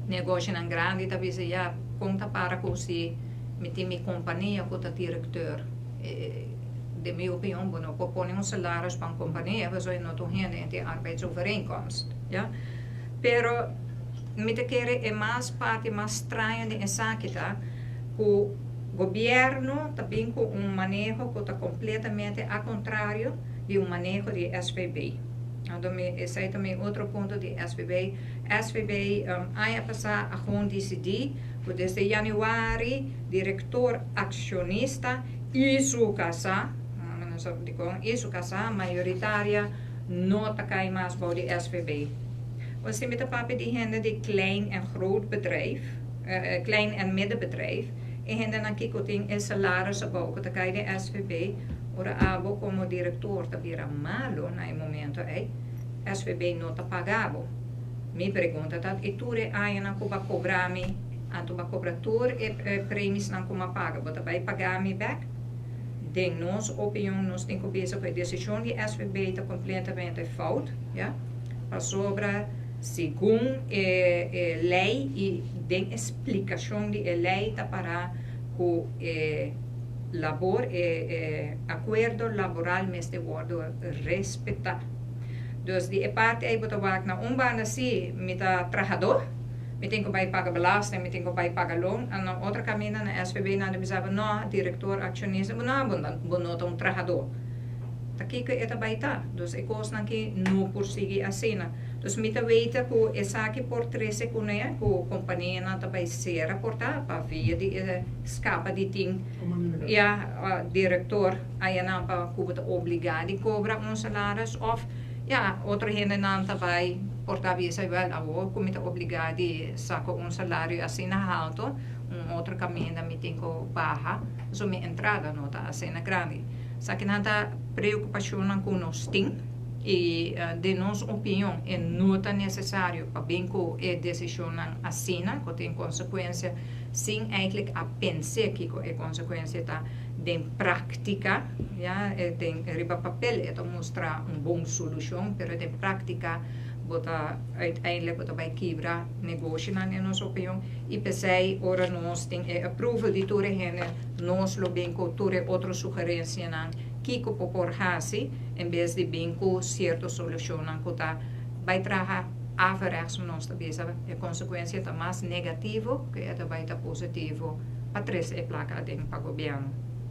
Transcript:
Negoshinan grandi ta bisa ya kon ta para ku si mi tin mi kompania ku ta direkteur. Den mi opinion bo no por pone un salaris pa un kompania pasobra e no ta un hende, e tin arbeidsovereenkomst, ya. Pero mi ta kere e mas parti mas straño den esaki ta ku gobièrnu ta bin ku un maneho ku ta kompletamente a kontrario di un maneho di SVB. Anto mi esei ta mi otro punto di SVB. SVB aña pasá a gewoon disidí ku desde yanüari direktor akshonista i su kasá, mi no sa dikon, i su kasá mayoritaria no ta kai mas bou di SVB. Bo si mi ta papia di hende di klein en groot bedrijf, klein en middenbedrijf, e hendenan kiko tin e salaris abou ku ta kai den SVB, ora abo komo direktor ta bira malu na e momento ei, SVB no ta paga bo. Mi pregunta ta, i tur e añanan ku bo a kobra mi, anto bo a kobra tur e premisnan ku mi a paga, bo ta bai paga mi bek? Den nos opinion nos tin ku bisa ku e desishon di SVB ta kompletamente fout, ya, pasobra segun e lei i den e splikashon di e lei ta para ku e labor, e akuerdo laboral mester wòrdu respetá. Dus di e parti ei bo ta wak na un banda si mi ta trahadó, mi tin ku bai paga belasting, mi tin ku bai paga loon, en na otro kaminda na SVB nan ta bisa bo no, direktor, akshonista, bo no, bo no ta un trahadó. Ta kiko e ta bai ta? Dus e kosnan ki no por sigui asina. Dus mi ta weta ku esaki por trese kuné ku kompanianan ta bai sera por ta pa via di e skapa di tin ya direktor. Ayanan pa ku bo ta obligá di kobra un salaris òf ya otro hendenan ta bai por ta bisa wèl awor ku mi ta obligá di saka un salario asina haltu un otro kaminda mi tin ku baha pasobra mi entrada no ta asina grandi. Esakinan ta preokupashonnan ku nos tin i den nos opinion e no ta nesesario pa bin ku e desishonnan asina ku tin konsekuensia sin eigentlik a pens'é kiko e konsekuensia ta. Den práktika, ya, den riba papel e ta mustra un bon solushon, pero den práktika bo ta uiteindelijk bo ta bai kibra negoshinan den nos opinion i p'esei ora nos tin e approval di tur e hende nos lo bin ku tur e otro sugerensianan kiko bo por hasi en bes di bin ku sierto solushonnan ku ta bai traha averechts nos ta bisa e konsekuensia ta mas negativo ku e ta bai ta positivo. Pa trese e plaka aden pa gobièrnu.